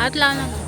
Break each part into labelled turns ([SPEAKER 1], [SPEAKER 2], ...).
[SPEAKER 1] हात लाव नका.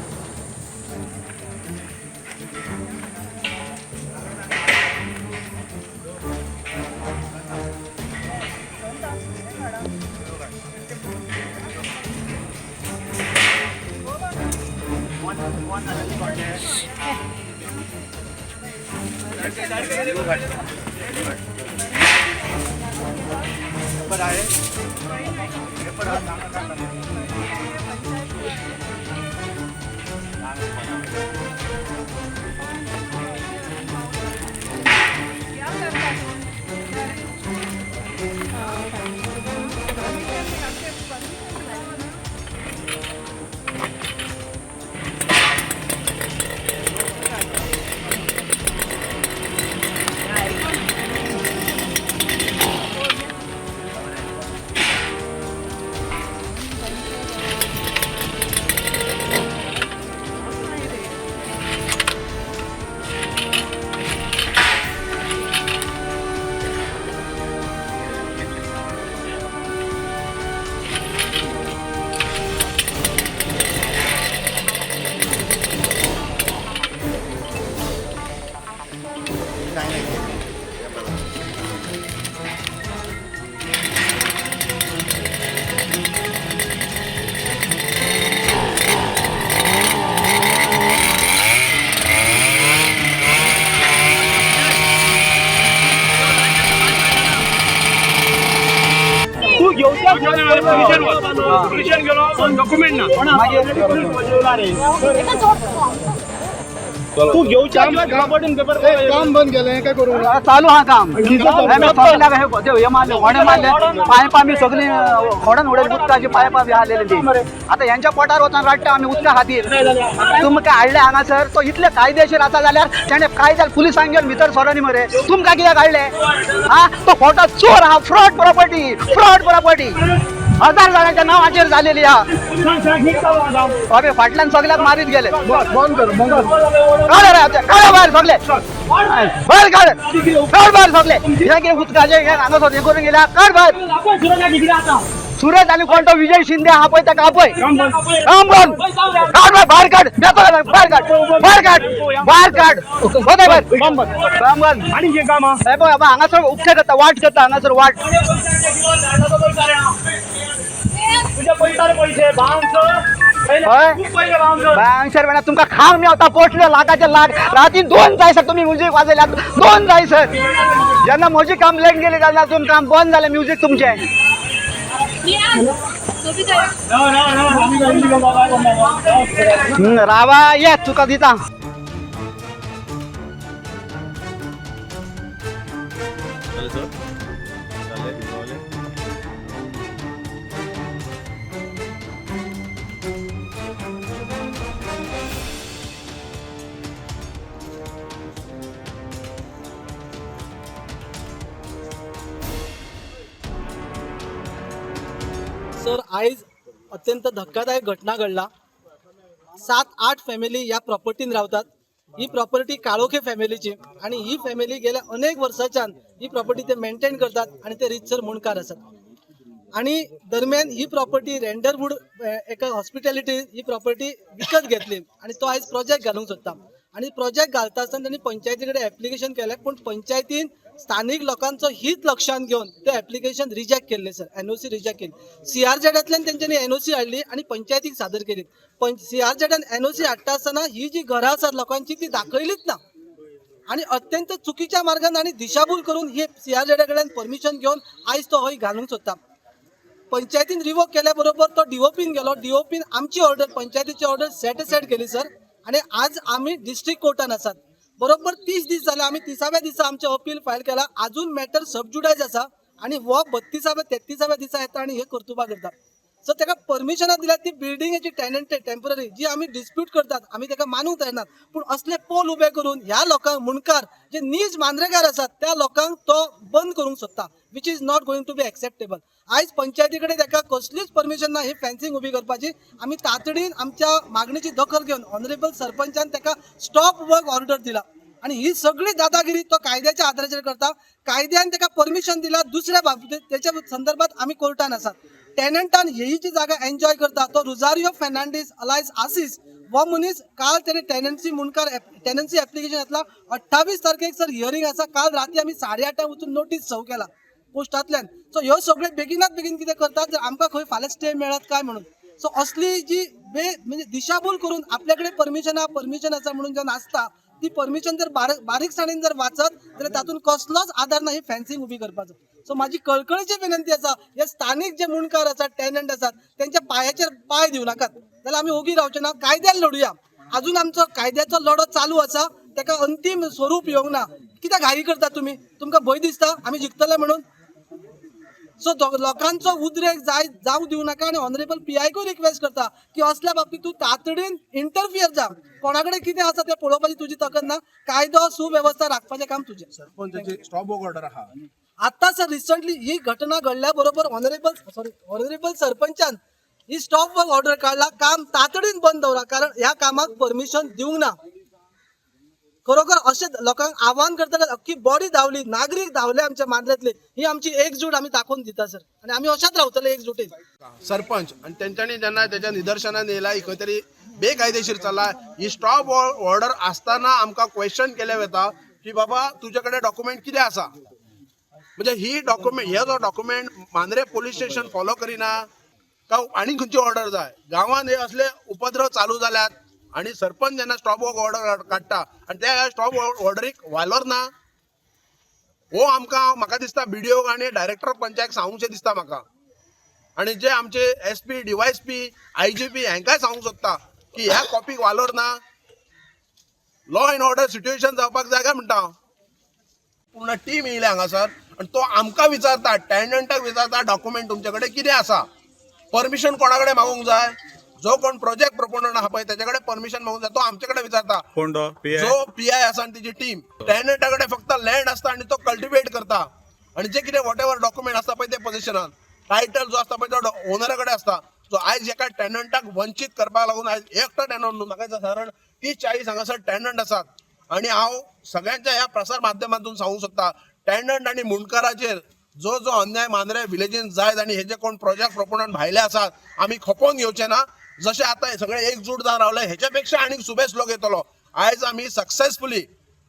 [SPEAKER 2] तू घेवच्या
[SPEAKER 3] डॉक्युमेंट ना.
[SPEAKER 2] तू घेवच्या पेपर.
[SPEAKER 4] काम बंद केलें काय करूं?
[SPEAKER 5] चालू हा काम. सगळ्याक हे मारले, होणे मारले, पायपां बी सगळी खोडून उडयली. उदकाची पायपां बी आलेली ती आता यांच्या पोटार वचून रडटा आमी उदका खातीर. तुमकां हाडले हांगासर, तो इतले कायदेशीर आसा जाल्यार तेणें कायद्यान पुलिसांक घेवन भितर सोरोनी मरे. तुमकां कित्याक हाडले? हा तो फोटो चोर हा. फ्रॉड प्रॉपर्टी, फ्रॉड प्रॉपर्टी हजार जाणांच्या नांवाचेर झालेली हा. अरे फाटल्यान सगळ्याक मारीत गेले.
[SPEAKER 4] बंद कर, बंद कर.
[SPEAKER 5] काढ रे आता, काढा बाहेर सगळे, बाहेर काढ, काढ बाहेर सगळे. हे कितें उदकाचें हे हांगासर हें करून गेल्या. काढ बाहेर सुरज आणि कोण तो विजय शिंदे हा पळय, ताका आपय. काम बंद, काढ बाहेर, बाहेर काढ. येतो का? बाहेर काढ, बाहेर काढ, बाहेर काढ. होते बाहेर. काम बंद.
[SPEAKER 3] आणि हे काम हा.
[SPEAKER 5] हे पळय बाबा, हांगासर उकते करता, वाट करता हांगासर वाट.
[SPEAKER 3] तुझ्या पैसा रे पैसे बाउन्सर.
[SPEAKER 5] हय?
[SPEAKER 3] खूप पैसे बाउन्सर.
[SPEAKER 5] बांगशर म्हणा तुमकां खावंक मेवता. पोटल्यो लाखाचे लाख. रातीन 2 जायसर तुमी म्युजीक वाजयल्यात. 2 जायसर जेन्ना म्हजी कंप्लेंट गेली तेन्ना तुमकां काम बंद जालें म्युजीक तुमचें. रावा ये तुका दिता.
[SPEAKER 6] सर, आयज अत्यंत धक्कादायक घटना घडला. 7-8 फॅमिली ह्या प्रॉपर्टीन रावतात. ही प्रॉपर्टी काळोखे फॅमिलीची आणि ही फॅमिली गेल्या अनेक वर्साच्यान ही प्रॉपर्टी ते मेंटेन करतात आणि ते रितसर मुणकार आसात. आणि दरम्यान ही प्रॉपर्टी रेंडरवूड एका हॉस्पिटॅलिटी ही प्रॉपर्टी विकत घेतली आणि तो आयज प्रोजेक्ट घालूंक सोदता. आणि प्रोजेक्ट घालता आसतना त्यांनी पंचायती कडेन एप्लिकेशन केलें, पूण पंचायतीन स्थानीक लोकांचो हित लक्षांत घेवन ते एप्लिकेशन रिजेक्ट केल्लें सर. एनओसी रिजेक्ट केली. सीआरझेडांतल्यान तेंच्यांनी एनओसी हाडली आनी पंचायतीक सादर केली. सीआरझेडान एनओसी हाडटा आसतना ही जी घरां आसात लोकांची ती दाखयलीच ना आणि अत्यंत चुकीच्या मार्गान आणि दिशाभूल करून ही सीआरझेडा कडल्यान परमिशन घेवन आयज तो हय घालूंक सोदता. पंचायतीन रिवोक केल्या बरोबर तो डीओपीन गेलो. डीओपीन आमची ऑर्डर, पंचायतीची ऑर्डर सेट असायड केली सर. आणि आज आमी डिस्ट्रिक्ट कोर्टान आसात. बरोबर 30 दीस जाले. आमी 30व्या दिसा आमचें अपील फायल केला. आजून मॅटर सबज्युडायज आसा आणि हो 32व्या 33व्या दिसा येता आणि हे कर्तुबां करता. सो ताका परमिशनां दिल्यात ती बिल्डिंगेची टेनंट टेम्पररी जी आमी डिस्प्यूट करतात, आमी ताका मानूंक जायनात. पूण असले पोल उबे करून ह्या लोकांक, मुणकार जे नीज मांद्रेकार आसात त्या लोकांक तो बंद करूंक सोदता, which is not going to be acceptable. आयज पंचायती कडेन ताका कसलीच परमिशन ना ही फेन्सिंग उबी करपाची. आमी तातडीन आमच्या मागणेची दखल घेवन ऑनरेबल सरपंचान ताका स्टॉप वर्क ऑर्डर दिला आणि ही सगळी दादागिरी तो कायद्याच्या आधाराचेर करता. कायद्यान ताका परमिशन दिला दुसऱ्या बाबतीत, त्याच्या संदर्भात आमी कोर्टान आसात. टेनंटान ही जी जागा एन्जॉय करता तो रुजारियो फेर्नांडीस अलायस आसीस हो मनीस काल तेणे टेनन्सी मुंडकार टेनन्सी एप्लिकेशन घातला. 28 तारखेक सर हियरींग आसा. काल राती आमी 8:30 वचून नोटीस सर्व केला पोस्टांतल्यान. सो ह्यो सगळे बेगिनात बेगीन कितें करतात, जर आमकां खंय फाल्यां स्टे मेळत काय म्हणून. सो असली जी बे म्हणजे दिशाभूल करून आपल्याकडे परमिशन आहा, परमिशन आसा म्हणून जेन्ना आसता ती परमिशन जर बारीकसाणेन जर वाचत जाल्यार तातूंत कसलोच आदार ना ही फेन्सिंग उबी करपाचो. सो म्हाजी कळकळीची विनंती आसा, हे स्थानीक जे मुंडकार आसात, टेनंट आसात, तेंच्या पांयाचेर पांय दिवं नाकात, जाल्यार आमी ओगी रावचे ना, कायद्यान लढुया. अजून आमचो कायद्याचो लढो चालू आसा, ताका अंतीम स्वरूप येवंक ना. कित्याक घाई करता तुमी? तुमकां भंय दिसता आमी जिखतले म्हणून? सो लोकांचो उद्रेक जावं दिवं नाका. आनी ऑनरेबल पीआयकूय रिक्वेस्ट करता की असल्या बाबतीत तूं तातडीन इंटरफियर जा. कोणा कडेन कितें आसा तें पळोवपाची तुजी तकद ना. कायदो सुवेवस्था राखपाचें काम तुजें.
[SPEAKER 1] सरपंचाची स्टॉप वर्क ऑर्डर आहा.
[SPEAKER 6] आता सर रिसंटली ही घटना घडल्या बरोबर ऑनरेबल सरपंचान ही स्टॉप वर्क ऑर्डर काडला. काम तातडीन बंद दवरा, कारण ह्या कामाक परमिशन दिवंक ना. खरोखर अशें लोकांक आव्हान करतना अख्खी बॉडी धांवली, नागरीक धांवले आमच्या मांद्रेंतले. ही आमची एकजूट आमी दाखोवन दिता सर, आनी आमी अशेंच रावतले एकजुटीन.
[SPEAKER 1] सरपंच आणि तेंच्यांनी जेन्ना तेच्या निदर्शनान येयला खंय तरी बेकायदेशीर चल्ला, ही स्टॉप ऑर्डर आसतना आमकां क्वेश्चन केले वता की बाबा तुजे कडेन डॉक्युमेंट कितें आसा. म्हणजे ही डॉक्युमेंट, हे जो document Mandrem police station follow करिना काय आनी खंयची ऑर्डर जाय. गांवांत हे असले उपद्रव चालू जाल्यात आनी सरपंच जेन्ना स्टॉप वर्क ऑर्डर काडटा आनी त्या स्टॉप ऑर्डरीक वालोर ना. हो आमकां, म्हाका दिसता बीडीओ आनी डायरेक्टर पंचायत सांगूशें दिसता म्हाका. आनी जे आमचे SP, DySP, IGP हांकांय सांगूंक सोदता की ह्या कॉपीक वालोर ना. लॉ एंड ऑर्डर सिट्युएशन जावपाक जाय काय म्हणटा हांव. पूर्ण टीम येयल्या हांगासर आनी तो आमकां विचारता, टेनंटाक विचारता डॉक्युमेंट तुमचे कडेन कितें आसा, परमिशन कोणा कडेन मागूंक जाय. जो कोण प्रोजेक्ट प्रोपोनंट आहा पळय तेजे कडेन परमिशन मागूंक जाय, तो आमचे कडेन विचारता.
[SPEAKER 7] कोण तो पी
[SPEAKER 1] जो पीआय आसा आनी तेजी टीम. टेनंटा कडेन फक्त लँड आसता आनी तो कल्टिवेट करता आनी जे कितें what ever document आसता पळय ते पोजिशनान टायटल जो आसता पळय तो ओनरा कडेन आसता. सो आयज एका टेनंटाक वंचीत करपाक लागून आयज एकटो टेनंट न्हू, म्हाका दिसता सादारण 30-40 हांगासर टेनंट आसात. आनी हांव सगळ्यांच्या ह्या प्रसार माध्यमांतून सांगूंक सोदता, टेनंट आनी मुंडकाराचेर जो जो अन्याय मांद्रे विलेजीन जायत आनी हे जे कोण प्रोजेक्ट प्रोपोनंट भायले आसात आमी खपोवन घेवचे ना. जशे आतां हे सगळे एकजूट जावन रावले हेच्या पेक्षा आनीक सुबेस लोक येतलो. आयज आमी सक्सेसफुली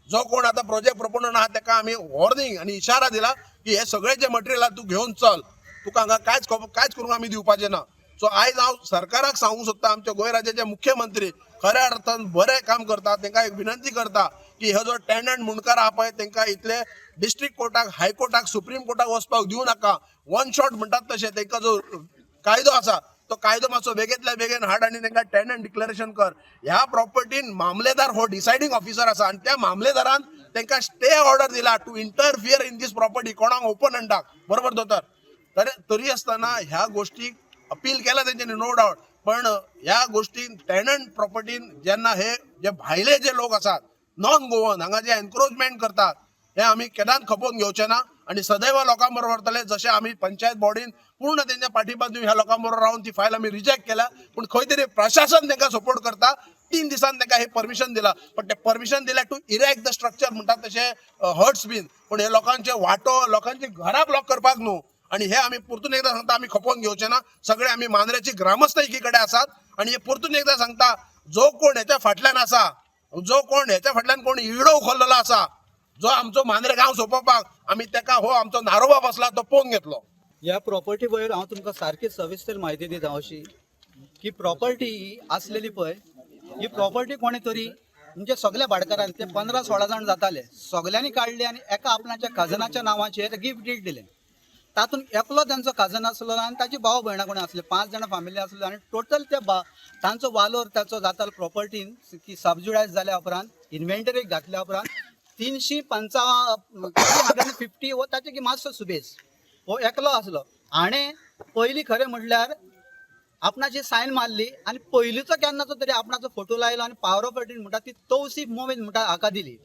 [SPEAKER 1] जो कोण आतां प्रोजेक्ट प्रोपोनंट आहा तेका आमी वॉर्निंग आनी इशारा दिला की हे सगळे जे मटेरियल आहा तूं घेवन चल, तुका हांगा कांयच कांयच करूंक आमी दिवपाचें ना. सो आयज हांव सरकाराक सांगूंक सोदता, आमच्या गोंय राज्याचे मुख्यमंत्री खऱ्या अर्थान बरें काम करता, तांकां एक विनंती करता की हो जो टेनंट मुंडकार आहा पळय तांकां इतले डिस्ट्रिक्ट कोर्टाक, हायकोर्टाक, सुप्रीम कोर्टाक वचपाक दिवं नाका. वन शॉट म्हणटात तशें तांकां जो कायदो आसा तो कायदो मातसो बेगीतल्या बेगीन हाड आनी तांकां टेनंट डिक्लेरेशन कर. ह्या प्रॉपर्टीन मामलेदार हो डिसायडींग ऑफिसर आसा आनी त्या मामलेदारान तांकां स्टे ऑर्डर दिला to interfere in this property कोणाक ओपोनंटाक, बरोबर दोतोर? तरी आसतना ह्या गोष्टीक अपील केला तेंच्यांनी, नो डावट, पण ह्या गोष्टीन टेनंट प्रॉपर्टीन जेन्ना हे जे भायले जे लोक आसात नॉन गोवन हांगा जे एनक्रोचमेंट करतात हे आमी केन्नाच खपोवन घेवचे ना आनी सदैव लोकां बरोबर वतले. जशें आमी पंचायत बॉडीन पूर्ण तेंच्या पाठिंबा दिवन ह्या लोकां बरोबर रावन ती फायल आमी रिजेक्ट केल्या, पूण खंय तरी प्रशासन तांकां सपोर्ट करता. 3 दिसान तांकां हे परमिशन दिला, पण ते परमिशन दिल्या टू इरेक्ट the structure म्हणटात तशें हट्स बीन, पूण हे लोकांचे वाटो, लोकांची घरां ब्लॉक करपाक न्हू. आनी हे आमी परतून एकदां सांगता, आमी खपोवन घेवचे ना. सगळे आमी मांद्रेची ग्रामस्थ एकी कडेन आसात आनी हे परतून एकदां सांगता, जो कोण हेच्या फाटल्यान आसा, जो कोण हेच्या फाटल्यान कोण इडो उखल्लेलो आसा, जो आमचो मांद्रे गांव सोंपोवपाक, आमी तेका हो आमचो नारोबा बसला तो पळोवन घेतलो.
[SPEAKER 5] ह्या प्रॉपर्टी वयर हांव तुमकां सारकी सविस्तर म्हायती दिता अशी की प्रॉपर्टी ही आसलेली पळय, ही प्रॉपर्टी कोणें तरी म्हणजे सगल्या भाटकारान ते 15-16 जाण जाताले, सगल्यांनी काडली आनी एका आपणाच्या कजनाच्या नांवाचेर गिफ्ट डीड दिलें. तातूंत एकलो तांचो कजन आसलो आनी ताची भाव भयणां कोणी आसले, 5 जाणां फामिली आसलो आनी टोटल त्या तांचो वालोर ताचो जातालो प्रॉपर्टीन की सबज्युडायज जाल्या उपरांत इन्व्हेंटरीक घातल्या उपरांत 355, 350 हो ताचे की मातसो सुबेज हो एकलो आसलो. हाणें पयलीं खरें म्हटल्यार आपणाची सायन मारली आनी पयलींचो केन्नाचो तरी आपणाचो फोटो लायलो आनी पावर ऑफ अटर्नी म्हणटा ती तौसीफ मोमेन म्हणटा हाका दिली.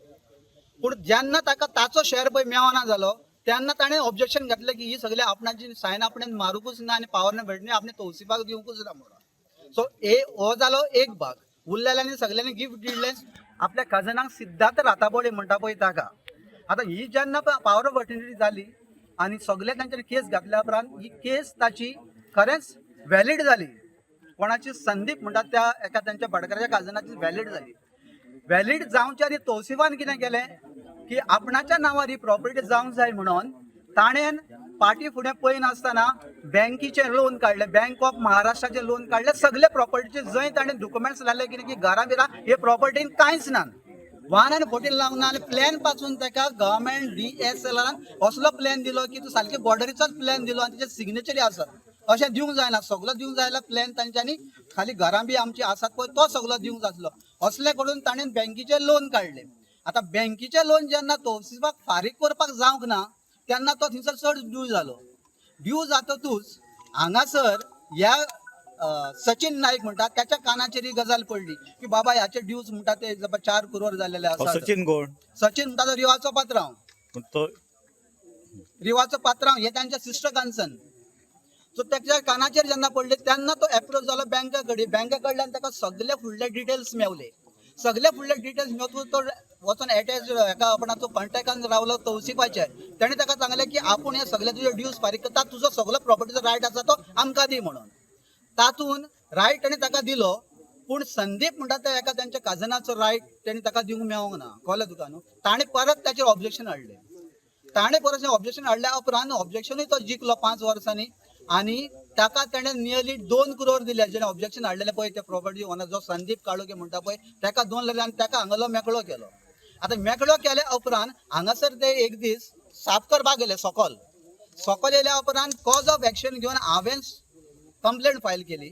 [SPEAKER 5] पूण जेन्ना ताका ताचो शेअर पळय मेळना जालो तेन्ना ताणें ऑब्जेक्शन घातलें की ही सगळी आपणाची सायन आपणें मारूंकूच ना आनी पावर ऑफ अटर्नी आपणें तौसिफाक दिवंकूच ना म्हणून. सो ए हो जालो एक भाग. उरलेल्यांनी सगल्यांनी गिफ्ट दिल्लें आपल्या कजनाक सिद्धार्थ राताबोळे म्हणटा पळय ताका. आतां ही जेन्ना पावर ऑफ अटर्नी जाली आनी सगळे तांचेर केस घातल्या उपरांत ही केस ताची खरेंच व्हॅलीड जाली. कोणाची संदीप म्हणटा त्या एका तांच्या भाटकाराच्या काजनाची व्हॅलीड जाली. व्हॅलीड जावच्या आदी तौसिफान कितें केलें की आपणाच्या नांवार ही प्रॉपर्टी जावंक जाय म्हणून ताणें पाटी फुडें पळयनासतना बँकीचें लोन काडलें, बँक ऑफ महाराष्ट्राचें लोन काडलें. सगळे प्रॉपर्टीचे जंय ताणें डॉक्युमेंट्स लायले कितें की घरां बिरां हे प्रॉपर्टीन कांयच ना, 1 आनी 14 लावंक ना. आनी प्लॅन पासून ताका गव्हर्मेंट डीएसएलआरान असलो प्लॅन दिलो की तो सारकी बॉर्डरीचोच प्लॅन दिलो आनी तेजे सिग्नेचरी आसात. अशें दिवंक जायना, सगलो दिवंक जाय जाल्यार प्लॅन तांच्यांनी खाली घरां बी आमची आसात पळय तो सगलो दिवंक जातलो. असलें करून ताणें बँकीचें लोन काडलें. आतां बँकीचें लोन जेन्ना तौसिफाक फारीक करपाक जावंक ना तेन्ना तो थंयसर चड ड्यू जालो. ड्यू जातकूच हांगासर ह्या सचिन नाईक म्हणटा त्याच्या कानाचेर ही गजाल पडली की बाबा ह्याचे ड्यूज म्हणटा ते 4 करोड जाल्लेले आसा.
[SPEAKER 7] सचिन कोण?
[SPEAKER 5] सचिन म्हणटा तो रिवाचो पात्रांव.
[SPEAKER 7] तो
[SPEAKER 5] रिवाचो पात्रांव हे तांच्या सिस्टर कन्सर्न. सो त्याच्या कानाचेर जेन्ना पडले तेन्ना तो एप्रोच जालो बँका कडेन. बँका कडल्यान ताका सगळे फुडले डिटेल्स मेवले. सगळे फुडले डिटेल्स मेवतकूच तो वचोन एटॅच हेका आपणाचो कॉन्टेक्टान रावलो तौसिफाचेर. तेणें ताका सांगलें की आपूण हे सगळे तुजे ड्यूज फारीक करता, तुजो सगलो प्रॉपर्टीचो रायट आसा तो आमकां दी म्हणून. तातूंत रायट तेणें ताका दिलो, पूण संदीप म्हणटा त्या एका तांच्या काजनाचो रायट तेणें ताका दिवंक मेळोंक ना. कळ्ळें तुका न्हू? ताणें परत ताचेर ऑब्जेक्शन हाडलें. ताणें परत ऑब्जेक्शन हाडल्या उपरांत ऑब्जेक्शनूय तो जिखलो 5 वर्सांनी आनी ताका तेणें नियरली 2 करोड दिले. जेणे ऑब्जेक्शन हाडलेलें पळय त्या प्रॉपर्टी ओनर जो संदीप काळोखे म्हणटा पळय ताका 2 लाख आनी ताका हांगालो मेकळो केलो. आतां मेकळो केल्या उपरांत हांगासर ते एक दीस साफ करपाक गेले सोकोल. सोकोल येयल्या उपरांत कॉज ऑफ एक्शन घेवन हांवें कंप्लेंट फायल केली.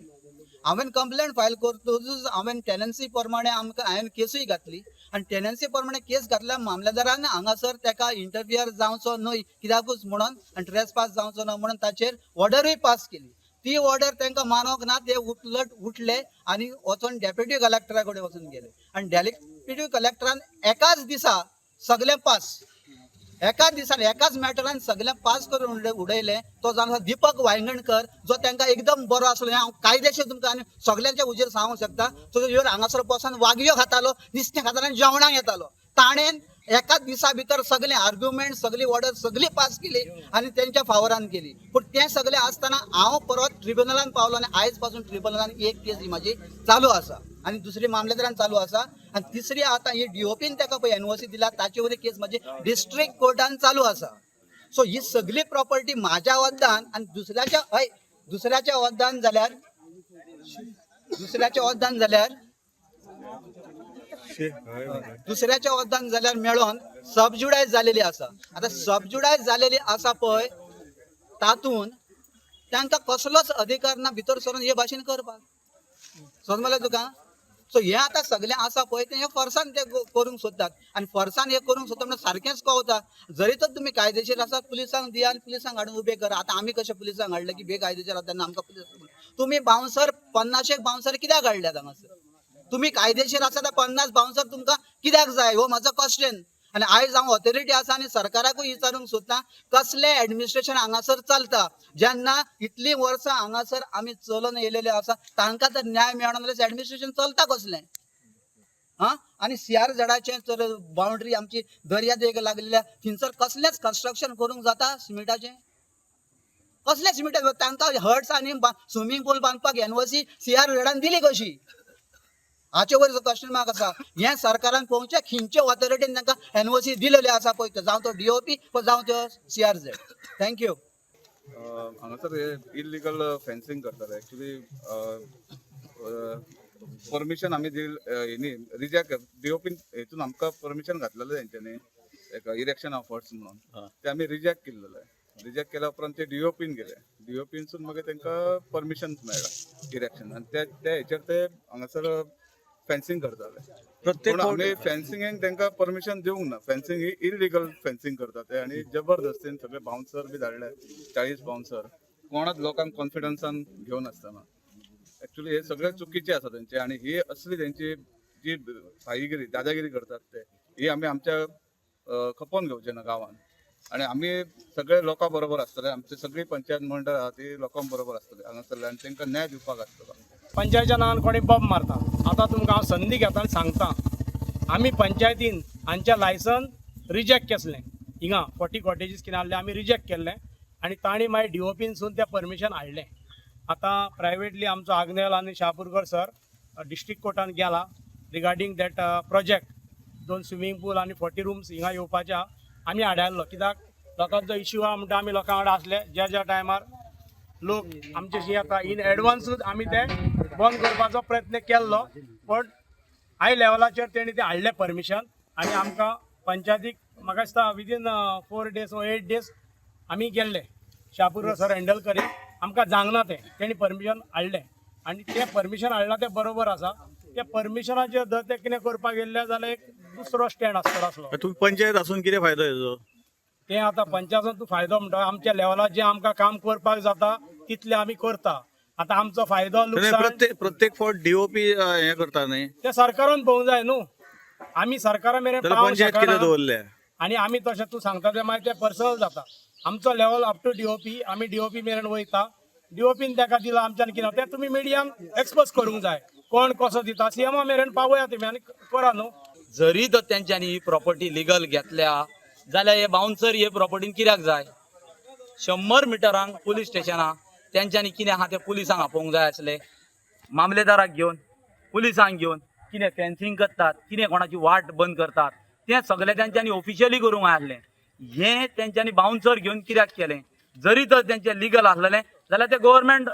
[SPEAKER 5] हांवें कंप्लेंट फायल करतकूच हांवें टेनन्सी प्रमाणे आमकां हांवें केसूय घातली आनी टेनन्सी प्रमाणे केस घातल्या मामलेदारान हांगासर ताका इंटरफियर जावचो न्हय कित्याकूच म्हणून आनी ट्रेस पास जावचो न्हय म्हणून ताचेर ऑर्डरूय पास केली. ती ऑर्डर तांकां मानोंक ना. ते उलट उठले आनी वचोन डेप्युटी कलेक्टरा कडेन वचून गेले आनी डेप्युटी कलेक्टरान एकाच दिसा सगळें पास, एकाच दिसान एकाच मॅटरान सगळें पास करून उडयलें. तो जावन आसा दीपक वायंगणकर, जो तांकां एकदम बरो आसलो. हें हांव कायदेशीर तुमकां आनी सगल्यांच्या हुजीर सांगूंक शकता. तो येवन हांगासर बसून वागयो खातालो, नुस्तें खातालो आनी जेवणाक येतालो. ताणें एकाच दिसा भितर सगळें आर्ग्युमेंट, सगळी ऑर्डर सगळी पास केली आनी तेंच्या फावरान केली. पूण तें सगळें आसतना हांव परत ट्रिब्युनलान पावलो आनी आयज पासून ट्रिब्युनलान एक केस ही म्हाजी चालू आसा आनी दुसरी मामलेदारान चालू आसा आनी तिसरी आतां ही डीओपीन ताका पळय एनओसी दिला ताचे वयर केस म्हाजी डिस्ट्रिक्ट कोर्टान चालू आसा. सो ही सगळी प्रॉपर्टी म्हाज्या वद्दान आनी दुसऱ्याच्या हय दुसऱ्याच्या वद्दान जाल्यार दुसऱ्याच्या वद्दान जाल्यार मेळोन सबज्युडायज जालेली आसा. आतां सबज्युडायज जालेली आसा पळय तातूंत तांकां कसलोच अधिकार ना भितर सरून हे भाशेन करपाक. समजलें तुका? सो हें आतां सगळें आसा पळय तें हे फोर्सान ते करूंक सोदतात आनी फोर्सान हें करूंक सोदता म्हणल्यार सारकेंच कळता. जरी तर तुमी कायदेशीर आसात पुलिसांक दिया आनी पुलिसांक हाडून उबे करा. आतां आमी कशें पुलिसांक हाडले की बेकायदेशीर आसा तेन्ना आमकां पुलीस, तुमी बाउन्सर पन्नाशेक बाउन्सर कित्याक हाडल्यात हांगासर? तुमी कायदेशीर आसा तर 50 बाउन्सर तुमकां कित्याक जाय? हो म्हाजो क्वेश्चन. आनी आयज हांव ऑथॉरिटी आसा आनी सरकाराकूय विचारूंक सोदता, कसलें एडमिनिस्ट्रेशन हांगासर चलता जेन्ना इतलीं वर्सां हांगासर आमी चलोवन येयलेले आसा, तांकां जर न्याय मेळना जाल्यार एडमिनिस्ट्रेशन चलता कसलें? आं, आनी सीआरझेडाचें तर बाउंड्री आमची दर्या देग लागलेल्या थंयसर कसलेंच कन्स्ट्रक्शन करूंक जाता सिमिटाचें? कसलें सिमिट? तांकां हट्स आनी स्विमींग पूल बांदपाक एनओसी सीआरझेडान दिली कशी? हाचे वयर क्वेश्चन मार्क आसा. हें सरकारान पळोवचें खंयचे ऑथॉरिटीन तांकां एनओसी दिलेली आसा पळय, जावं तो डीओपी वा जावं तो सीआरझेड. Thank you.
[SPEAKER 8] हांगासर हे इलिगल फेन्सिंग करताले. एक्चुली परमिशन आमी दिल हेनी रिजेक्ट, डीओपीन हेतून आमकां परमिशन घातलेलें तेंच्यांनी एक इरेक्शन ऑफ हट्स म्हणून, ते आमी रिजेक्ट केल्लेले. रिजेक्ट केल्या उपरांत ते डीओपीन गेले. डीओपीनसून मागीर तांकां परमिशन मेळ्ळा इरेक्शन आनी ते त्या हेचेर ते हांगासर फेन्सिंग करताले.
[SPEAKER 7] प्रत्येक
[SPEAKER 8] पूण आमी फेन्सिंगेक तांकां परमिशन दिवंक ना. फेन्सिंग ही इलिगल फेन्सिंग करता ते आनी जबरदस्तीन सगळे बाउन्सर बी धाडले, 40 बाउन्सर, कोणाच लोकांक कॉन्फिडन्सान घेवन आसतना. एक्चुली हे सगळे चुकीचे आसा तेंचे आनी ही असली तेंची जी भाईगिरी दादागिरी करतात ते ही आमी आमच्या खपोवन घेवचे ना गांवान आनी आमी सगळे लोकां बरोबर आसतले. आमची सगळी पंचायत मंडळ आहा ती लोकां बरोबर आसतले हांगासरले आनी तांकां न्याय दिवपाक आसतलो.
[SPEAKER 3] पंचायतच्या नांवान कोणी बॉम्ब मारता. आतां तुमकां हांव संदी घेता आनी सांगता, आमी पंचायतीन हांचें लायसन रिजेक्ट केसलें. हिंगा 40 कॉटेजीस कितें आहले आमी रिजेक्ट केल्लें आनी तांणी मागीर डीओपीनसून तें परमिशन हाडलें. आतां प्रायवेटली आमचो आग्नेल आनी शहापूरकर सर डिस्ट्रिक्ट कोर्टान गेला regarding that project. 2 swimming pool आनी 40 रूम्स हिंगा येवपाचे आहा. आमी हाडायल्लो कित्याक लोकांचो इश्यू आहा म्हणटा आमी लोकां वांगडा आसले ज्या ज्या टायमार लोक आमचे येता इन एडवान्सूच आमी ते बंद करपाचो प्रयत्न केल्लो, पण हाय लेवलाचेर तेणी ते हाडलें परमिशन आनी आमकां पंचायतीक म्हाका दिसता विदीन 4 days वो 8 days आमी गेल्ले. शहापूर सर हँडल करी आमकां जांगना तें, तेणी परमिशन हाडलें आनी तें परमिशन हाडलां तें बरोबर आसा. त्या परमिशनाचेर जर ते कितें करपाक गेल्ले जाल्यार एक दुसरो स्टँड आसतलो आसलो.
[SPEAKER 7] तुम्ही पंचायत असून कितें फायदो हेजो?
[SPEAKER 3] तें आतां पंचायतीन तूं फायदो म्हणटा आमच्या लेवलार जें आमकां काम करपाक जाता तितलें आमी करता. आतां आमचो फायदो लुकसाण
[SPEAKER 7] प्रत्येक प्रत्येक फावट डीओपी हें करता न्ही,
[SPEAKER 3] तें सरकारान पळोवंक जाय न्हू. आमी सरकारा मेरेन
[SPEAKER 7] जाल्यार
[SPEAKER 3] पावंक
[SPEAKER 7] पंचायत कितें
[SPEAKER 3] शकना.
[SPEAKER 7] दवरल्या?
[SPEAKER 3] आनी आमी तशें तूं सांगता तें मागीर तें पर्सनल जाता. आमचो लेवल अप टू डीओपी, आमी डीओपी मेरेन वयता. डीओपीन ताका दिलां आमच्यान कितें तें तुमी मिडियान एक्सपोज करूंक जाय. कोण कसो दिता सीएमा मेरेन पावया तुमी आनी करा न्हू.
[SPEAKER 9] जरी तर तेंच्यांनी ही प्रॉपर्टी लिगल घेतल्या जाल्यार हे बाउन्सर हे प्रॉपर्टीन कित्याक जाय? 100 मिटरांक पुलीस स्टेशनां तेंच्यांनी कितें आहा तें पुलिसांक आपोवंक जाय आसलें, मामलेदाराक घेवन पुलिसांक घेवन कितें फेन्सिंग करतात, कितें कोणाची वाट बंद करतात तें सगळें तेंच्यांनी ऑफिशियली करूंक जाय आसलें. हें तेंच्यांनी बाउन्सर घेवन कित्याक केलें? जरी तर तेंचें लिगल आसलेलें जाल्यार ते गव्हर्मेंट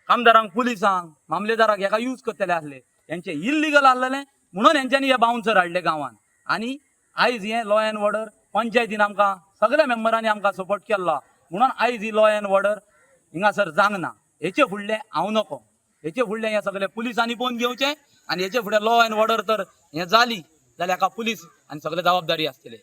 [SPEAKER 9] कामदारांक पुलिसांक मामलेदाराक हेका यूज करतले आसले. हेंचें इल्लिगल आसलेलें म्हणून हेंच्यांनी हे बाउन्सर हाडले गांवांत. आनी आयज हें लॉ एन्ड ऑर्डर पंचायतीन आमकां सगळ्या मेंबरांनी आमकां सपोर्ट केल्लो म्हणून आयज ही लॉ एन्ड ऑर्डर हिंगासर जावंक ना. हेचे फुडलें हांव नको, हेचे फुडलें हें सगळें पुलिसांनी पळोवन घेवचें आनी हेचे फुडें लॉ एन्ड ऑर्डर तर हें जाली जाल्यार हाका पुलीस आनी सगळे जबाबदारी आसतली.